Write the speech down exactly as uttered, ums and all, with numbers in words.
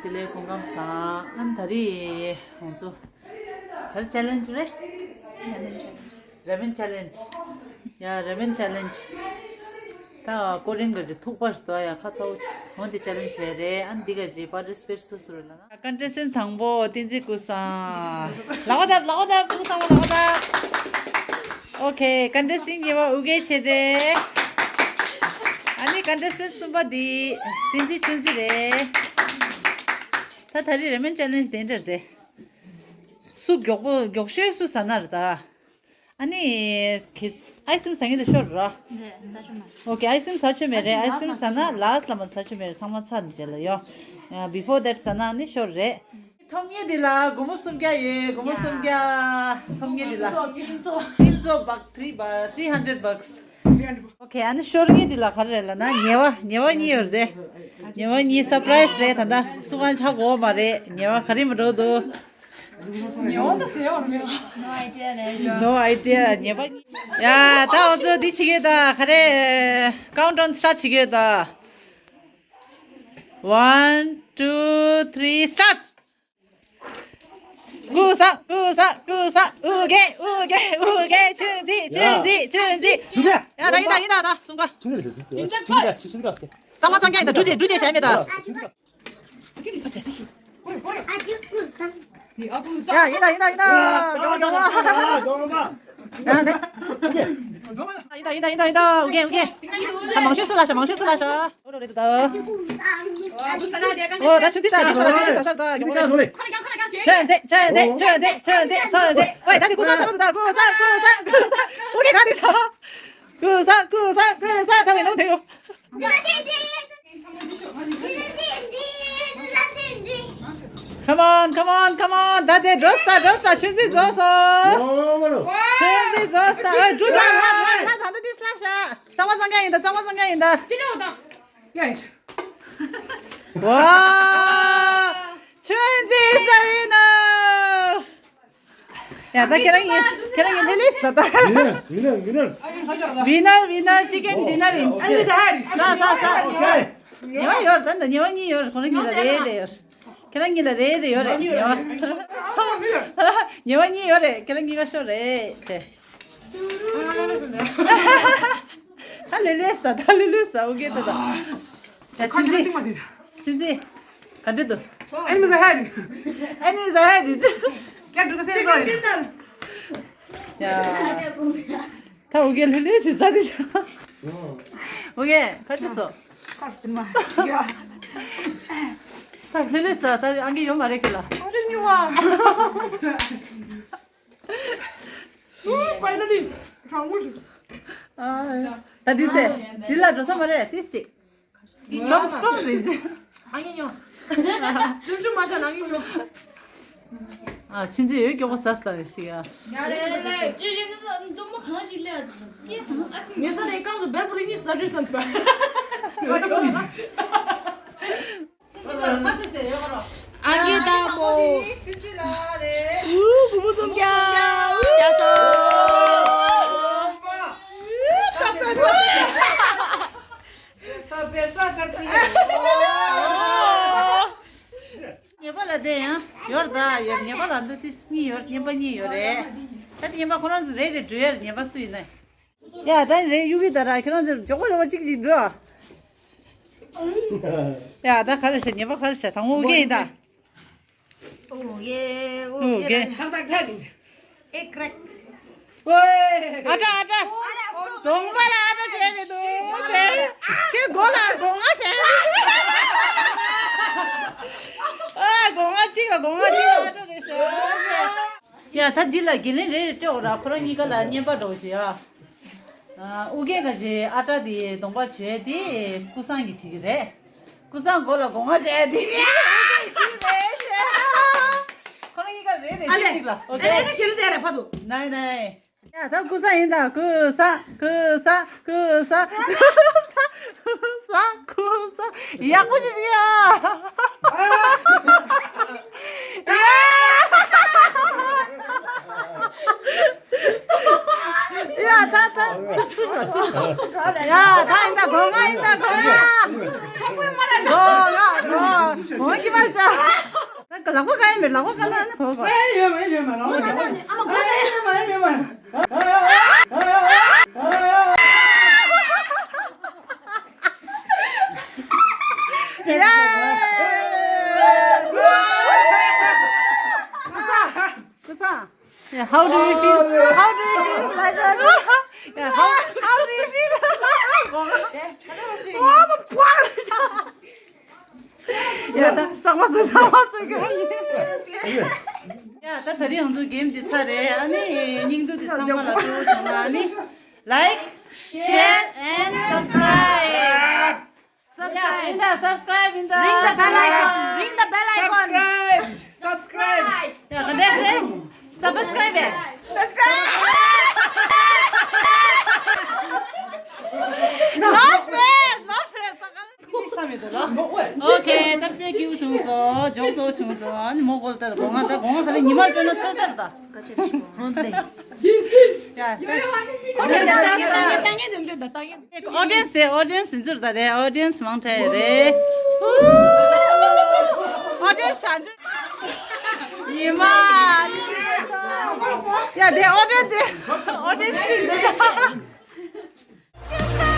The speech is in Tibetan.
དེ་ལས་སྐུ་ཁམས་བཟང་། ཨ་ནི་ད་རེས་ང་ཚོ་ག་རེ་ཆེ་ལེན་ཇི་རེད། རེ་མན་ཆེ་ལེན་ཇི། ཡ་རེ་མན་ཆེ་ལེན་ཇི། ད་ཀོ་རིན་གྱི་ཐུག་པ་ཞིག་འདུག་ཡ། ཁ་ཚ་བོ་ཆེ། འོན་ཏེ་ཆེ་ལེན་ཇི་རེད། ཨ་ནི་འདི་ག་ཅིག་པར་ཊི་སི་པེཊ་སུ་སུ་རེད་ལབ་ན། ཀོན་ཊེ་སི་ཊེན་ཊི་དང་པོ་བསྟན་འཛིན་ཀུན་བཟང་། ལག་པ་བརྡབ། ལག་པ་བརྡབ། ཀུན་བཟང་ལ་ལག་པ་བརྡབ། ཨོ་ཁེ། ཀོན་ཊེ་སི་ཊེན་ཊི་གཉིས་པ་ཨུ་གེ་ཆེ་རེད། ཨ་ནི་ཀོན་ཊེ་སི་ཊེན་ཊི་གསུམ་པ་འདི་བསྟན་འཛིན་ཆོས་འཛིན་རེད། ད་ད་རེས་རེ་མན་ཆེ་ལེན་ཇི་དེ་འདྲ་རེད་དེ། སུ་མགྱོགས་པོ་མགྱོགས་ཤོས་སུ་ཟ་ན་རེད་ད། ཨ་ནི་ཁེ་ཨའི་སི་ཀི་རིམ་ཟ་མཁན་དེ་ཤོར་ར། རེད། ཟ་ཆོག་མ་རེད། ཨོ་ཁེ། ཨའི་སི་ཀི་རིམ་ཟ་ཆོག་མེད་རེད། ཨའི་སི་ཀི་རིམ་ཟ་ན་ལཱ་སི་ཊི་ལ་མ་ཟ་ཆོག་མེད་རེད། ཚང་མ་ཚར་ནས་རྗེས་ལ་ཡོ། བི་ཕོར་དེཊ་ཟ་ན་ནི་ཤོར་རེད། ཐོབ་མཁན་དེ་ལ་སྒོར་མོ་སུམ་བརྒྱ་ཡོད། སྒོར་མོ་སུམ་བརྒྱ། ཐོབ་མཁན་དེ་ལ། ཏིན་ཚོ། ཏིན་ཚོ། ཏིན་ཚོ་བག་ཐི་རི་བག་ཐི་རི་ཧན་ཌེ་རེཌ་བག་སི། ཨོ་ཁེ། ཨ་ནི་ཤོར་མཁན་དེ་ལ་ག་རེ་རེད་ལབ་ན་ཉེས་པ། ཉེས་པ་གཉིས་ཡོད་རེད་དེ། ཉེས་པ་གཉིས་སར་པ་རའི་སི་རེད། ད་ལྟ་སུ་གང་ཧ་གོ་མ་རེད། ཉེས་པ་ག་རེ་མ་འགྲོ་འདུག་ཉེས་པ་ད་ཟེར་ཡོད་རེད། No idea. ཉེས་པ། ཡ་ད་འོ་ཚོ་འདི་བྱེད་ཀྱི་ད་ག་རེ། ཀའུན་ཊི་ཌའུན་སི་ཊར་ཊི་བྱེད་ཀྱི་ད། One, two, three, start. ཀུན་བཟང་། ཀུན་བཟང་། ཀུན་བཟང་། ཨུ་རྒྱན། ཨུ་རྒྱན། ཨུ་རྒྱན། ཆོས་འཛིན། ཆོས་འཛིན། ཆོས་འཛིན། ཡ་ད་ཡིན་ད་ཡིན་ད། ད་གསུམ་ཀ། གཙང་མ་གཙང་རྐྱང་ཡིན་ད། འབྲུ་ཆེ་འབྲུ་ཆེ་བྱས་མེད་ད། ཡ་ཡིན་ད་ཡིན་ད་ཡིན་ད། ཡིན་ད་ཡིན་ད་ཡིན་ད། ཨུ་རྒྱན། ཨུ་རྒྱན། ད་མང་ཤོས་སུ་ལ་ཤ། མང་ཤོས་སུ་ལ་ཤ། ཨོ་རེད་ད། ཨོ་ད་ཆུ་ཚིག་ད་ཆུ་ཚིག་ད་ཆུ་ཚིག་ད་ཆུ་ཚིག་ད། ཆོས་འཛིན། ཆོས་འཛིན། ཆོས་འཛིན། ཆོས་འཛིན། ཆོས་འཛིན། ཝེ་ད་དེ་ཀུན་བཟང་ཟེར་རོ་ད། ཀུན་བཟང་། ཀུན་བཟང་། ཀུན་བཟང་། ཨོ་རེད་ད་དེ་ཤ། ཀུན་བཟང་། ཀུན་བཟང་། ཀུན་བཟང་། ད་ཝེ་ནོ་དེ་ཡོ། Come on, come on, come on. ད་དེ་འགྲོ་ས། འགྲོ་ས། ཆོས་འཛིན་རྫོགས་སོང་། ཆོས་འཛིན་རྫོགས་སོང་། ཨོ་འགྲོ་ད། ལ་ལ་ལ་ད་འདི་སླ་ཤ། གཙང་མ་གཙང་རྐྱང་ཡིན་ད། གཙང་མ་གཙང་རྐྱང་ཡིན་ད། ཡ་ཡ། ཝ། ཆོས་འཛིན་ས་ཝི་ནར། ཡ་ད་ཁྱེད་རང་གཉིས། ཁྱེད་རང་གཉིས་ལྷོད་ལྷོད་ཟ་ད། ཝི་ནར། ཝི་ནར། ཝི་ནར། ཅི་ཀེན་ཌི་ནར་ཡིན། ཟ་ཟ་ཟ། ཉེས་པ་ཡོད་རེད་ད། ཉེས་པ་གཉིས་ཡོད་རེད། ཁོ་རང་གཉིས་ལ་རེ་རེ་ཡོད་རེད། ཁྱེད་རང་གཉིས་ལ་རེ་རེ་ཡོད་རེད། ཉེས་པ། ཉེས་པ་གཉིས་ཡོད་རེད། ཁྱེད་རང་གཉིས་ཀ་ཤོར་རེད་དེ། ད་ལྷོད་ལྷོད་ཟ། ད་ལྷོད་ལྷོད་ཟ། ཨོ་ཀེ་ད་ད། ད་ཆུ་ཚིག་ཆུ་ཚིག་ག་འདྲ་འདུག་ཨ་ནི་ཟ་ཧ་རི། ཨ་ནི་ཟ་ཧ་རི། ཀྱ་འགྲོ་ག་སེ་ཟོ། ཡ། ད་ཨོ་ཀེ་ལྷོད་ལྷོད་ཞིག་ཟ་དེ་ཤ། ཨོ་ཀེ་ཁ་ཆུ་སོ། ཁ་སི་མ། ཡ། ད་ལྷོད་ལྷོད་ཟ། ད་ཨང་ཀི་ཡོད་མ་རེད་ཁྱེད་ལ། ཨོ་རེ་ཉུ་བ། ཨོ་ཕའི་ནལ་ལི། རང་ངོ་ཞིག་ད་འདི་ཟེ། འདི་ལ་འགྲོ་ས་མ་རེད། ཏིས་ཅིག་ཀྲོམ་ཀྲོམ་ཟིན་ཅི། ཨ་ཡེ་ཡོ། ཆུང་ཆུང་མ་ཤ་ནང་ཡོ། ཨ་ཆུང་ཆུང་ཡོད་མགྱོགས་པོ་ཟ་ལྟ་ཞིག་ཨ། ཡ་རེད་རེད་རེད། ཅི་ཅི་འདི་འདུག་མོ་གང་ཅི་ལས་ཨ་ཅི། ངེད་ཚོ་ནས་རྐང་དུ་བེམ་པུ་རི་གཉིས་ཟ་འདྲུད་ཙམ་པ། ཨ་ཀི་ད་མོ། ཆུ་ཚོད་ལ་རེད། ཨུ་བུ་མོ་ཙམ་རྒྱ། རྒྱ་སོ། ཉེས་པ་ལ་དེ་ཡང་ཡོད་ད། ཡོད། ཉེས་པ་ལ་འདི་ཏིས་གཉིས་ཡོད། ཉེས་པ་གཉིས་ཡོད་རེད། ད་དེ་ཉེས་པ་ཁོ་རང་ཚོ་རེད་རེད་འགྲོ་ཡ་རེད། ཉེས་པ་སུ་ཡིན་ན། ཡ་ད་རེད་གཡུག་གི་ད་ར། ཁྱེད་རང་ཚོ་མགྱོགས་པོ་མགྱོགས་པོ་གཅིག་གཅིག་འགྲོ། ཡ་ད་ག་རེ་བྱ། ཉེས་པ་ག་རེ་བྱ། ད་ངོ་ཨུ་གེ་ཡིན་ད། ཨུ་གེ། ཨུ་གེ། ཐག་ཐག་ཐག་གི། ཨེ་ཀྲེག་ཨ་ཏྲ་ཨ་ཏྲ། གདོང་པ་ལ་ཨ་ཏྲ་བྱས་ནས་འདུག་ཟེར། ཁྱེད་མགོ་ལ་སྒོ་ང་བྱས་ནས། ཨ་སྒོ་ང་གཅིག་ལ་སྒོ་ང་གཅིག་ལ་ཨ་ཏྲ་རེད་ཤག་ཡ་ད་འདི་ལ་འགན་ལེན་རེ་རེ་སྤྲད་འོ་ར། ཁོ་རང་གཉིས་ཀ་ལ་བརྙན་པར་འདྲ་བོ་ཞིག་ཨ། ཨུ་རྒྱན་ག་ཅེ་ཨ་ཏྲ་དེ་གདོང་པ་བྱོས་དེ་ཀུན་བཟང་གིས་བྱེད་ཀྱི་རེད། ཀུན་བཟང་མགོ་ལ་སྒོ་ང་བྱས་དེ། ཁོ་རང་གཉིས་ཀ་རེ་རེ་ཨ་ལེ། ཅིག་ཅིག་ལ། ཨོ་ཨ་ལེ་ཨ་ལེ་ཞེ་རེ་ཟེར་རེ་ཕ་དུ། ནའི་ནའི། ཡ་ད་ཀུན་བཟང་ཡིན་ད། ཀུན་བཟང་། ཀུན་བཟང་། ཀུན་བཟང་། ཀུན་བཟང་། ཀུན་བཟང་། ཡག་པོ་ཞིག་ཡ། ཡ་ད་ད། ཚུར་ཚུར་ཚུར། ཡ་ད་ཡིན་ད། སྒོ་ང་ཡིན་ད། སྒོ་ང་། སྒོ་ང་། སྒོ་ང་གི་མ་ཅ། ལག་པ་བཀག་ཡ་མེད། ལག་པ་བཀག་ན་ཨ་ནི་བོ་གོ། ཨེ་ཡོད་མ་ཡོད་མ་ལག་པ་བཀག་ཨ་མ་གོ་ཨེ་ཡོད་མ་ཡོད་མ། ཡ། ཀུ་ས། Yeah, how do you feel? How do you feel? Like that? Yeah, how, how do you feel? ཡ་ད་གཙང་མ་བཟོས་གཙང་མ་བཟོས་ག་ཡིན། ཡ་ད་ད་རིང་ང་ཚོ་གེམ་འདི་ཚར་རེད། ཨ་ནི་སྙིང་སྡུག་འདི་ཚང་མ་ལ་སྤྲོ་བོ་བྱུང་ན་ཨ་ནི་like, share and subscribe. Subscribe. ཡིན་ད་subscribe ཡིན་ད། Ring the bell icon. Ring the bell icon. Subscribe. Subscribe. ཡ་ག་འདྲས་སེ། Subscribe. Subscribe. Not fair, not fair. Okay, ད་དཔེ་སྐྱིད་པོ་བྱུང་སོང་། མགྱོགས་པོ་བྱུང་སོང་། ཨ་ནི་མོ་གོལ་ད་དགོང་ང་ད་དགོང་ང་ཁ་ལ་ཉི་མ་སྤྲོ་ན་ཚོད་ཚར་ད། ཡ་ད། Audience དེ་audience ཟིན་ཚུར་ད་དེ་audience མང་དྲགས་རེད། Audience ཆ་འཇུ། ཉི་མ། ཡ་དེ་audience དེ་audience ཟིན་ཚུར།